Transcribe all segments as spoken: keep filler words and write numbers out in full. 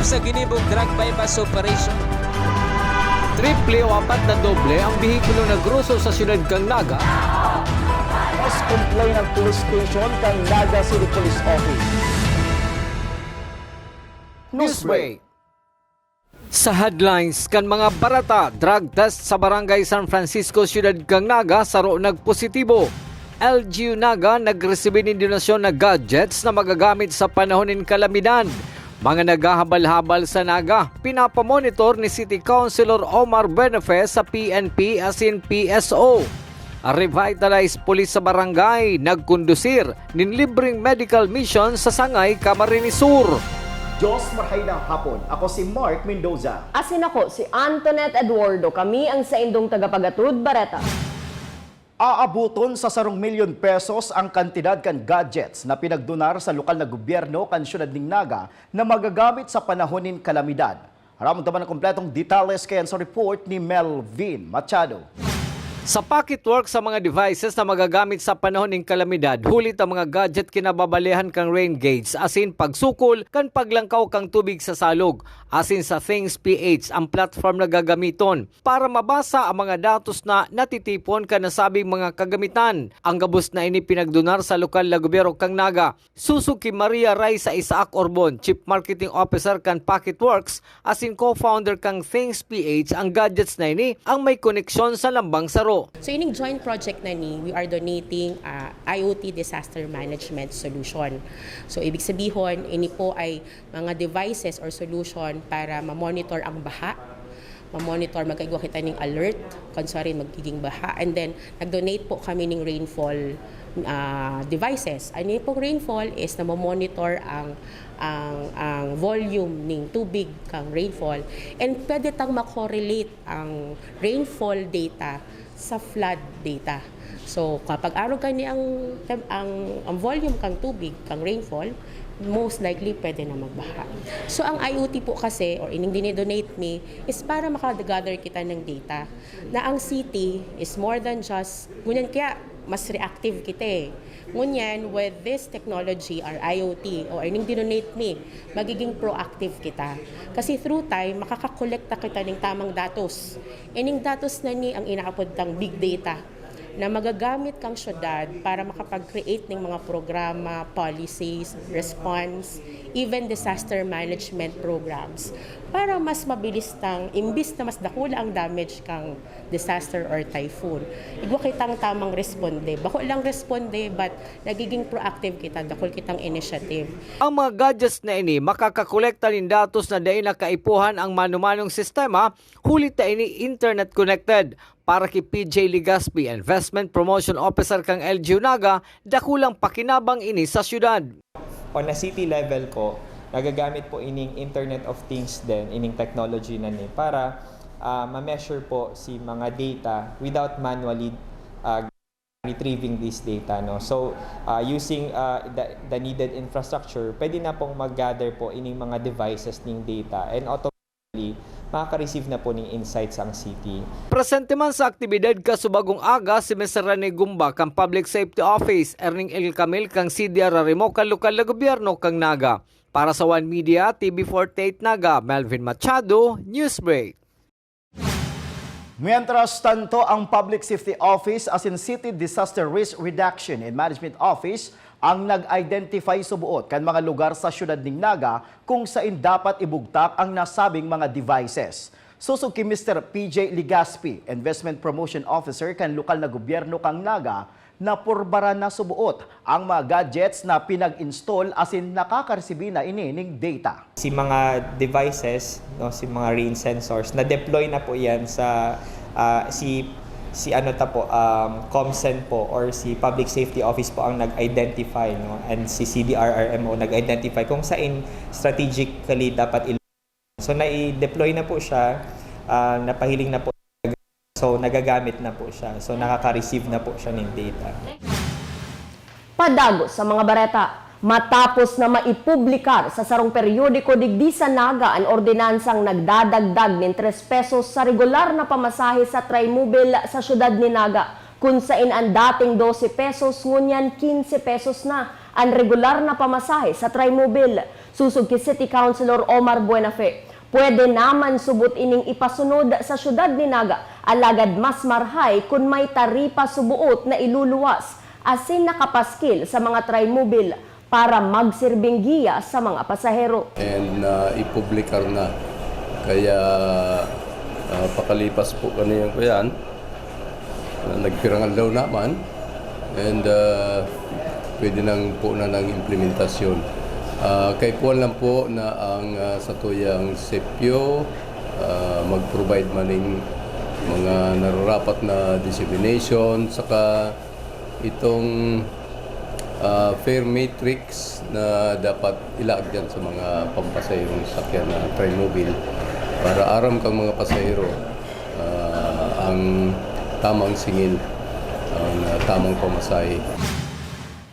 Sa ginibong drug buy-bust operation. Triple o apat na doble ang behikulo na groso sa siyudad kan Naga. Mas complain ang police station kan Naga City Police Office. Newsbreak. Sa headlines kan mga bareta, drug test sa Barangay San Francisco, Siyudad kan Naga, saro nagpositibo. L G U Naga nagresibi nin donasyon na gadgets na magagamit sa panahon nin kalamidad. Mga naghahabal-habal sa Naga, pinapamonitor ni City Councilor Omar Buenofe sa P N P asin P S O. Revitalized Police sa Barangay, nagkondusir nin libreng medical mission sa Sangay, Camarines Sur. Diyos marhay na hapon. Ako si Mark Mendoza. Asin ako si Antoinette Eduardo. Kami ang saindong tagapagatod, Bareta. Aaboton sa sarong milyon pesos ang kantidad kan gadgets na pinagdonar sa lokal na gobyerno kan siyudad ning Naga na magagamit sa panahon nin kalamidad. Aram ta man ang kompletong detalles kayan sa report ni Melvin Machado. Sa pocketwork sa mga devices na magagamit sa panahon nin kalamidad, huli ta mga gadget kinababalehan kan rain gauge, asin pagsukol kan paglangkaw kan tubig sa salog, asin sa Things P H ang platform na gagamiton para mabasa ang mga datos na natitipon kan nasabing mga kagamitan. Ang gabos na ini pinagdonar sa lokal na gobyerno kan Naga. Sosog ki Maria Raisa Isaac Orbon, Chief Marketing Officer kan Pocketworks, asin co-founder kan Things P H, ang gadgets na ini ang may koneksyon sa lambang saro. So ining joint project na ni, we are donating ah, I O T disaster management solution. So ibig sabihon, ini po ay mga devices or solution para ma-monitor ang baha, ma-monitor, magkaigwa kita ning alert kung saan magiging baha. And then, nag-donate po kami ning rainfall ah, devices. Ano yung pong rainfall is namomonitor ang, ang, ang volume ning tubig kang rainfall. And pwede tang makorelate ang rainfall data sa flood data. So, kapag arog kani ang, ang, ang volume kang tubig, kang rainfall, most likely pwede na magbaha. So, ang I O T po kasi, or ining dinidonate mi, is para makagather kita ng data na ang city is more than just, ngunyan kaya mas reactive kita eh. Ngunyan, with this technology, or I O T, o ining dinonate mi, magiging proactive kita. Kasi through time, makakakolekta kita ning tamang datos. Ining datos na ni ang inaapod tang big data na magagamit kang syudad para makapag-create ning mga programa, policies, response, even disaster management programs para mas mabilis tang, imbis na mas dakula ang damage kang disaster or typhoon, igwa kitang tamang responde. Bako lang responde, but nagiging proactive kita, dakul kitang initiative. Ang mga gadgets na ini makakakolekta nin datos na dai na kaipuhan ang mano-manong sistema, huli ta ini internet connected. Para ki P J Legaspi, Investment Promotion Officer kan L G U Naga, dakulang pakinabang ini sa syudad. On a city level po, nagagamit po ining Internet of Things din, ining technology na ni, para ah, ma-measure po si mga data without manually ah, retrieving this data, no? So, ah, using ah, the, the needed infrastructure, pwede na pong mag-gather po ining mga devices ning data and automatically makaka-receive na po ning insights ang city. Presente man sa aktibidad kasubagong aga si Mister Rene Gumba kan Public Safety Office, Erning El Camil kan C D R R M o kan lokal na gobyerno kan Naga. Para sa One Media, T V forty-eight Naga, Melvin Machado, Newsbreak. Mientras tanto, ang Public Safety Office asin City Disaster Risk Reduction and Management Office ang nag-identify suboot kan mga lugar sa siyudad ning Naga kung sain dapat ibugtak ang nasabing mga devices. Sosog ki Mister P J Legaspi, Investment Promotion Officer kan lokal na gobyerno kan Naga, napurbaran na suboot ang mga gadgets na pinag-install asin nakakaresibi na ini ning data. Si mga devices, no, si mga rain sensors, na-deploy na po yan sa ah, si si ano ta po, um, ComSen po or si Public Safety Office po ang nag-identify, no, and si C D R R M O nag-identify kung saan strategically dapat il- So, nai-deploy na po siya, ah, napahiling na po. So, nagagamit na po siya. So, nakaka-receive na po siya ng data. Padagos sa mga bareta. Matapos na maipublikar sa sarong peryodiko digdi sa Naga an ordenansang nagdadagdag nin tres pesos sa regular na pamasahe sa Trimobile sa siyudad ni Naga, kun sain an dating dose pesos ngunyan quince pesos na an regular na pamasahe sa Trimobile. Sosog ki City Councilor Omar Buenafe, pwede naman subot ining ipasunod sa syudad ni Naga, alagad mas marhay kun may taripa suboot na iluluwas asin nakapaskil sa mga Trimobile para magsirbing giya sa mga pasahero. And, ah, ipublikar na. Kaya, ah, pakalipas po kaniyan ko yan, ah, nagpirang aldaw naman. And, ah, pwede nang po na ng implementasyon. Ah, kaipuhan lang po na ang, ah, satuyang sepyo, ah, mag-provide maning mga nararapat na dissemination, saka itong, ah, fare matrix na dapat ilaag dyan sa mga pampasaherong sakyan na Trimobile para aram kang mga pasahero, ah, ang tamang singil, ang, ah, tamang pamasahe.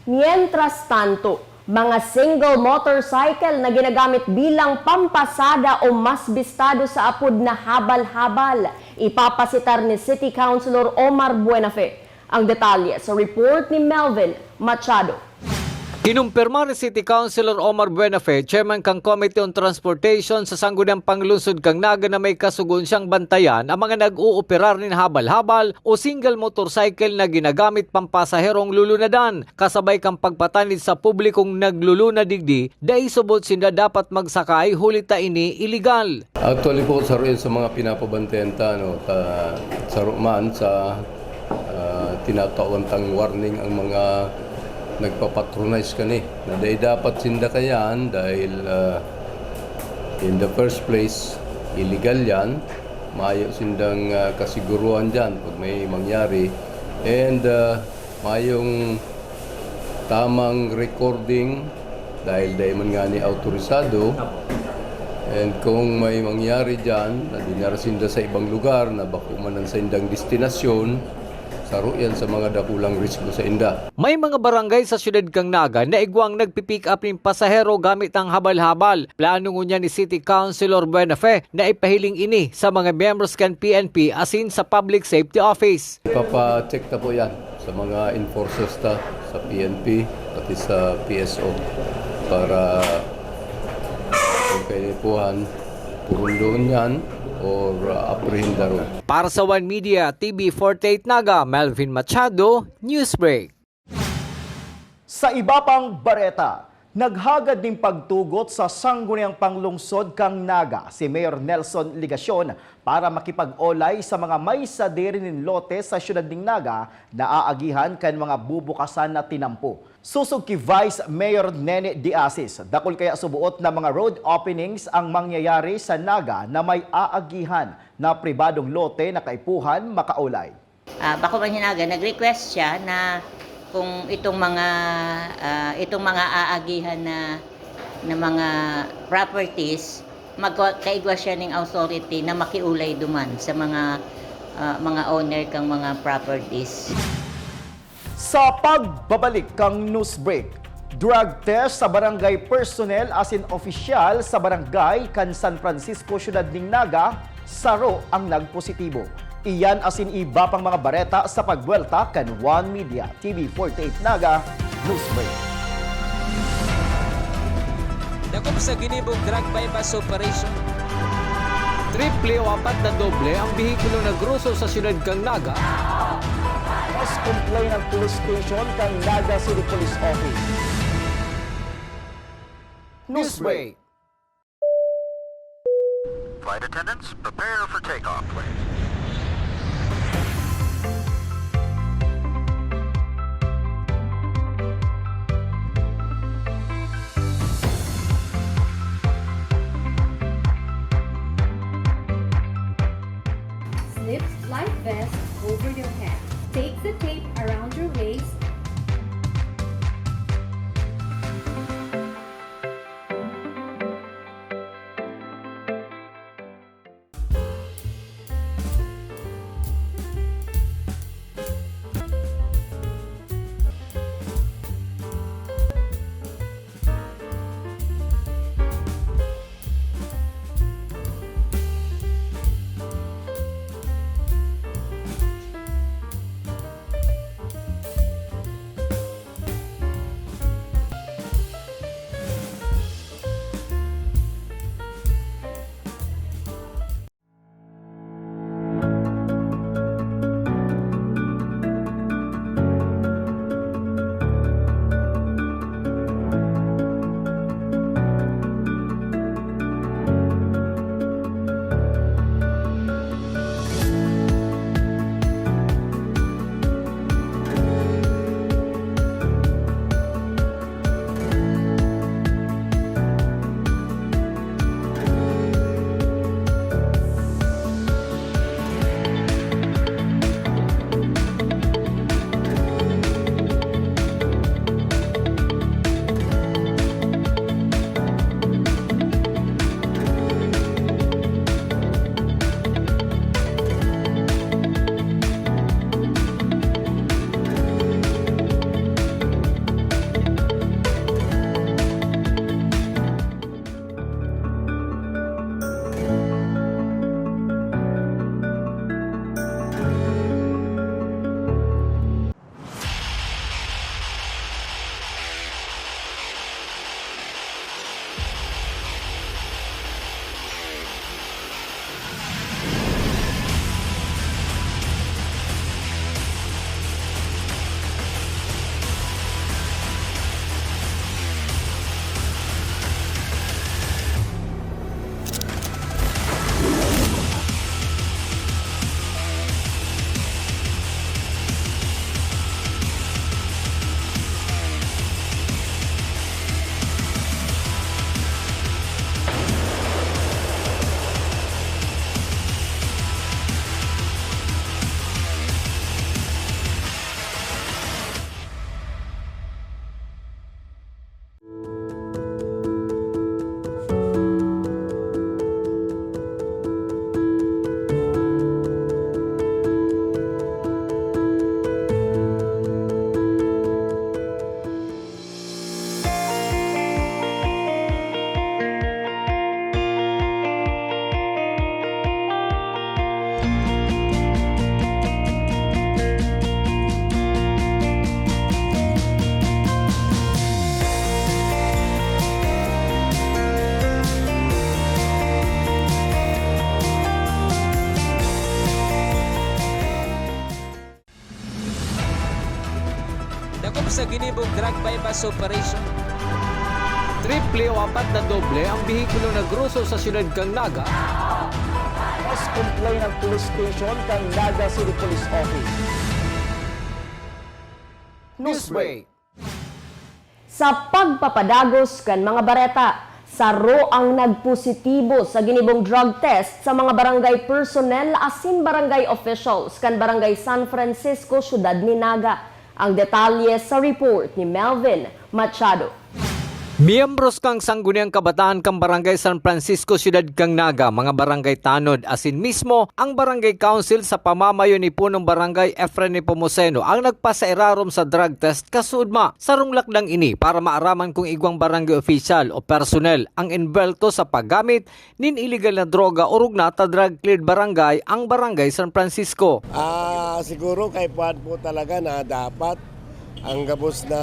Mientras tanto, mga single motorcycle na ginagamit bilang pampasada o mas bistado sa apod na habal-habal, ipapasitar ni City Councilor Omar Buenafe. Ang detalye sa report ni Melvin Machado. Kinumpirma ni City Councilor Omar Buenafe, chairman kan Committee on Transportation sa Sangguniang Panglungsod kan Naga, na may kasugoan siyang bantayan ang mga nag-ooperar nin habal-habal o single motorcycle na ginagamit pampasaherong lulunadan, kasabay kan pagpatanid sa publikong naglulunad digdi, dai subot sinda dapat magsakay huli ta ini iligal. Actually po, saro yan sa mga pinapabantayan ta, no, ta, saro man sa, ah, tinatawan tang warning ang mga nagpapatronize kani, na dai dapat sinda kayan dahil, ah, in the first place, illegal yan. Mayo sindang, ah, kasiguruhan dyan pag may mangyari. And, ah, mayong tamang recording dahil dai man ngani autorisado. And kung may mangyari dyan, na dinara sinda sa ibang lugar na bako man ang saindang destinasyon, saro yan sa mga dakulang risgo sa inda. May mga barangay sa siyudad kan Naga na igwang nagpi-pick up nin pasahero gamit ang habal-habal. Plano ngunyan ni City Councilor Buenafe na ipahiling ini sa mga miyembros kan P N P asin sa Public Safety Office. Ipapa-check ta po yan sa mga enforcers ta sa P N P, pati sa P S O, para kung kaipuhan, purundoon yan or, uh, aprehendaron. Para sa One Media, T V forty-eight Naga, Melvin Machado, Newsbreak. Sa iba pang bareta, naghagad nin pagtugot sa Sangguniang Panglungsod kan Naga si Mayor Nelson Legacion para makipag-olay sa mga may sadiri nin lote sa siyudad nin Naga na aagihan kan mga bubukasan na tinampo. Sosog ki Vice Mayor Nene De Asis, dakul kaya suboot na mga road openings ang mangyayari sa Naga na may aagihan na pribadong lote na kaipuhan makaolay. Ah, bako man hinaga, nag-request siya na kung itong mga, ah, itong mga aagihan na, na mga properties, magka-, kaigwa siya ning authority na makiolay duman sa mga, ah, mga owner kang mga properties. Sa pagbabalik kang Newsbreak, drug test sa barangay personnel asin opisyal sa barangay kan San Francisco, siyudad nin Naga, saro ang nagpositibo. Iyan asin iba pang mga bareta sa pagbuwelta kan One Media, T V forty-eight Naga, Newsbreak. Dakop sa ginibong drug buy-bust operation. Triple o apat na doble ang behikulo na groso sa siyudad kan Naga. Mas complain ang police station kan Naga City Police Office. Newsbreak. Flight attendants, prepare for takeoff, please. Slip life vest over your head. Take the tape around your waist. Ginibong drug buy-bust operation. Triple o apat na doble ang behikulo na groso sa siyudad kan Naga. Mas complain ang police station kan Naga City Police Office. Newsbreak. Sa pagpapadagos kan mga bareta, saro ang nagpositibo sa ginibong drug test sa mga barangay personnel asin barangay officials kan Barangay San Francisco, siyudad ni Naga. Ang detalye sa report ni Melvin Machado. Miyembros kan Sangguniang Kabataan kan Barangay San Francisco, siyudad kan Naga, mga barangay tanod, asin mismo ang Barangay Council sa pamamayo ni Punong Barangay Efren Nepomuceno ang nagpasairarom sa drug test kasuodma. Sarong lakdang ini para maaraman kung igwang barangay opisyal o personnel ang envuelto sa paggamit nin iligal na droga, orog na ta drug-cleared barangay ang Barangay San Francisco. Ah, siguro kaipuhan po talaga na dapat ang gabos na,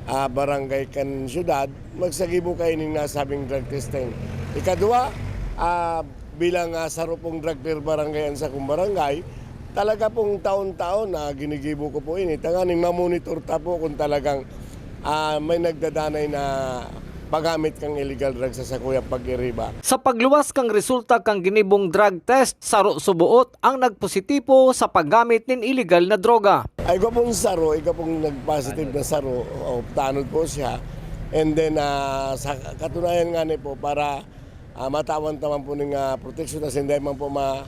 ah, barangay kan syudad magsagibo kaining nasabing drug testing. Ikadua, ah, bilang, ah, saro pong drug-cleared barangay an sakong barangay, talaga pong taon-taon na ginigibo ko po ini, tanganing ma-monitor ta po kung talagang ah, may nagdadanay na paggamit kan illegal drug sa sakuyang pag-iriba. Sa pagluwas kan resulta kan ginibong drug test, saro suboot ang nagpositibo sa paggamit nin illegal na droga. Ay, igwa pong saro, igwa pong nag-positive na saro, o, tanod po siya. And then, ah, sa katunayan nga ni po, para, ah, matawan ta man po ning, ah, proteksyon, asin dai man po ma-,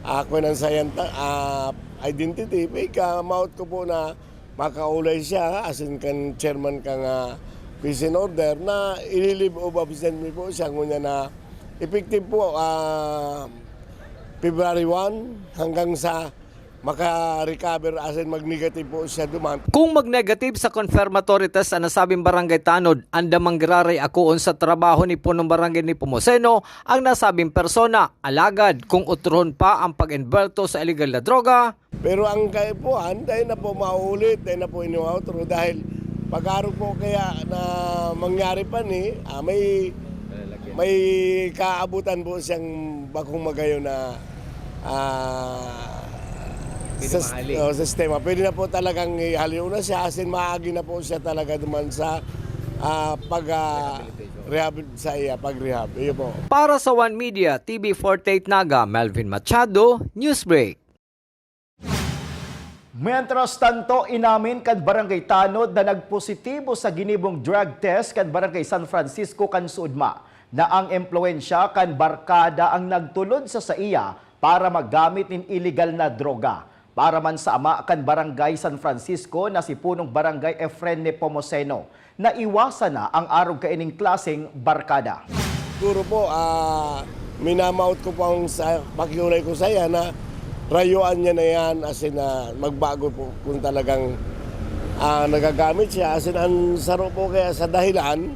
ah, kwan ang sayanta-, ah, identity, ika, maot ko po na makaulay siya, asin kan chairman kan, ah, peace and order, na i-leave of absent mi po siya, ngunyan na effective po, ah, February one hanggang sa maka-recover asin mag-negative po siya duman. Kung mag-negative sa confirmatory test an nasabing barangay tanod, andam man giraray akoon sa trabaho ni Punong Barangay Nepomuceno ang nasabing persona. Alagad kung otrohon pa ang pag-envuelto sa iligal na droga, Pero ang kaipuhan, dai na po maulit, dai na po iniwautro dahil pag-arog po kaya na mangyari pa ni, ah, may, may kaabutan po siyang bakong magayon na, ah, Pwede sis-, mahali. Oh, sistema. Pwede na po talagang ihaliw na siya, as in, maagi na po siya talaga duman sa, ah, pag, ah, Rehabilitation. Rehab sa iya, pag-rehab. Iyo po. Para sa One Media, T V forty-eight Naga, Melvin Machado, Newsbreak. Mientras tanto, inamin kan barangay tanod na nagpositibo sa ginibong drug test kan Barangay San Francisco kan Suudma na ang impluwensya kan barkada ang nagtulod sa saiya para maggamit nin iligal na droga. Para man sa ama kan Barangay San Francisco na si Punong Barangay Efren Nepomuceno, naiwasan na ang arog kaining klaseng barkada. Siguro po, ah, minamawot ko po ang sa pakiulay ko sa iya na rayuan niya na yan, as in, ah, magbago po kung talagang, ah, nagagamit siya. As in, ang saro po kaya sa dahilan,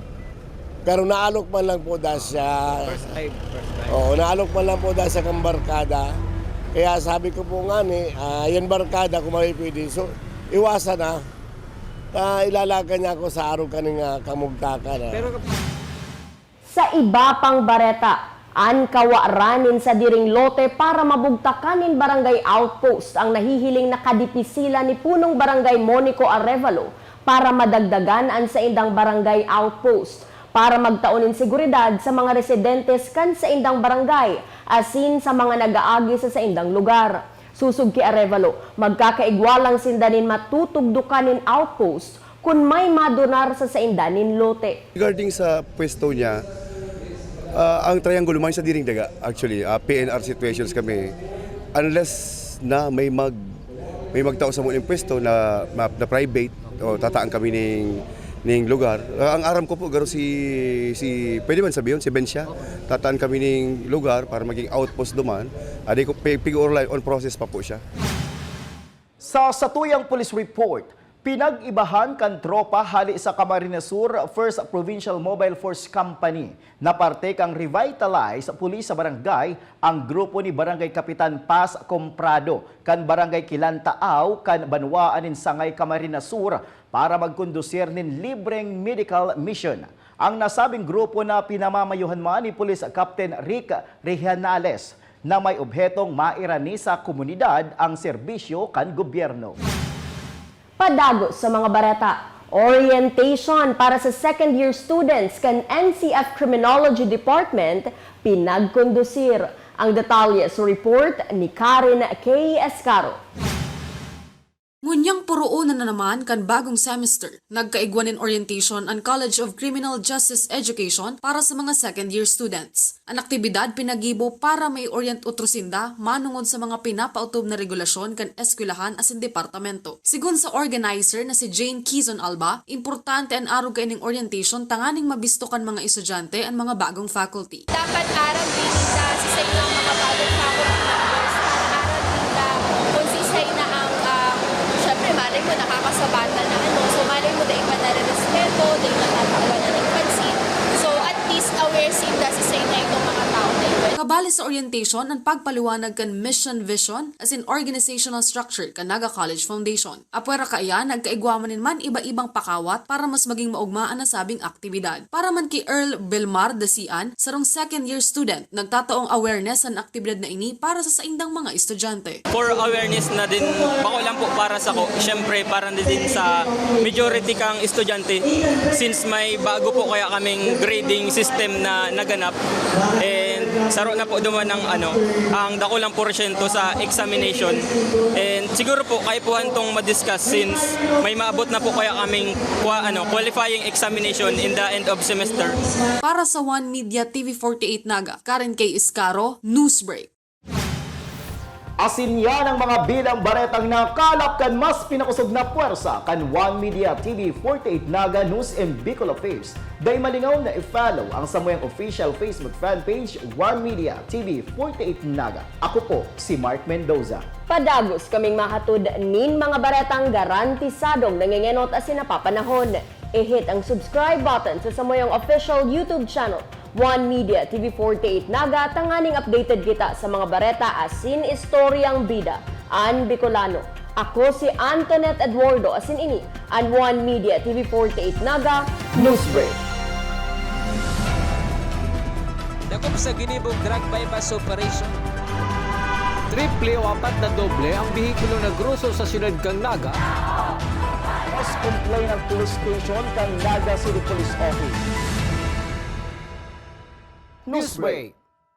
pero naalok man lang po da siya. First time, first time. Oo, naalok man lang po da siya kang barkada. Kaya sabi ko po nga ni, ah, yan barkada kung may pwede. So, iwasan na. Ah, ilalagan niya ako sa arog kaning, ah, kamugtakan, ah. Pero Sa iba pang bareta, an kawaran nin sadiring lote para mabugtakan nin barangay outpost ang nahihiling na kadipisilan ni Punong Barangay Monico Arevalo para madagdagan an saindang barangay outpost para magtao nin seguridad sa mga residentes kan saindang barangay asin sa mga nag-aagi sa saindang lugar. Sosog ki Arevalo, magkakaigwa lang sinda nin matutugdokan nin outpost kun may madonar sa sainda nin lote. Regarding sa pwesto niya, ah, ang Triangulo man sa diring daga, actually, ah, P N R situations kami. Unless na may mag-, may magtao samo ning pwesto na, na, na private, o tataan kami ning, ning lugar. Ah, ang aram ko po, garo si, si, pwede man sabihon, si Ben siya. Tataan kami ning lugar para maging outpost duman. Adi ko, pi-, pig-urlay, on process pa po siya. Sa satuyang police report, pinag-ibahan kan tropa hale sa Camarines Sur First Provincial Mobile Force Company na parte kan Revitalize Police sa barangay ang grupo ni Barangay Kapitan Paz Comprado kan Barangay Kilantaaw kan banwaan nin Sangay, Camarines Sur para magkondusir nin libreng medical mission. Ang nasabing grupo na pinamamayohan man ni Police Captain Rick Rejanales na may obhetong mairani sa komunidad ang serbisyo kan gobyerno. Padagos sa mga bareta, orientation para sa second year students kan N C F Criminology Department pinagkondusir. Ang detalye sa report ni Karen K. Escaro. Ngunyang puroonan na naman kan bagong semester, nagkaigwa nin orientation an College of Criminal Justice Education para sa mga second year students. An aktibidad pinagibo para mai-orient utro sinda manongod sa mga pinapaotob na regulasyon kan eskwelahan asin departamento. Sigon sa organizer na si Jane Kizon Alba, importante an arog kaining orientation tanganing mabisto kan mga estudyante an mga bagong faculty. Dapat aram din sa, sa inyong mga bagong faculty members, para aram din na kung sisay na ang, ah, syempre, malay mo, nakakasabatan na ano. So, malay mo, dahil pa nare-respeto, dahil natatawan na ng pansin. So, at least aware sinda sa, sa itong mga tao na ito. Kabali sa orientation, ang pagpaliwanag kan mission vision as in organizational structure kan Naga College Foundation. Apwera kaiyan, nagkaigwa man nin man iba-ibang pakawat para mas maging maugma an nasabing aktibidad. Para man ki Earl Belmar Dasian, sarong second year student, nagtataong awareness an aktibidad na ini para sa saindang mga estudyante. For awareness na din, bako lang po para sa ko, syempre para na din sa majority kang estudyante, since may bago po kaya kaming grading system na naganap, and saro na po duman ang, ano, ang dakulang porsyento sa examination. And siguro po, kaipuhan tong madiscuss since may maabot na po kaya kaming kwa-, ano, qualifying examination in the end of semester. Para sa One Media T V forty-eight Naga, Karen K. Iscaro, Newsbreak. Asin yan ang mga bilang baretang nakalap kan mas pinakosog na pwersa kan One Media T V forty-eight Naga News and Bicol Affairs. Dai malingaw na i-follow ang samuyang official Facebook fan page, One Media T V forty-eight Naga. Ako po si Mark Mendoza. Padagos kaming mahatod nin mga baretang garantisadong nangengenot asin napapanahon. I-hit ang subscribe button sa samuyang official YouTube channel, One Media T V forty-eight Naga, tanganing updated kita sa mga bareta asin istoryang bida an Bicolano. Ako si Antoinette Eduardo, asin ini an One Media T V forty-eight Naga Newsbreak. Dakop sa ginibong drug buy-bust operation. Triple o apat na doble ang behikulo na groso sa siyudad kan Naga. Mas complain ang police station kan Naga City Police Office. Newsbreak.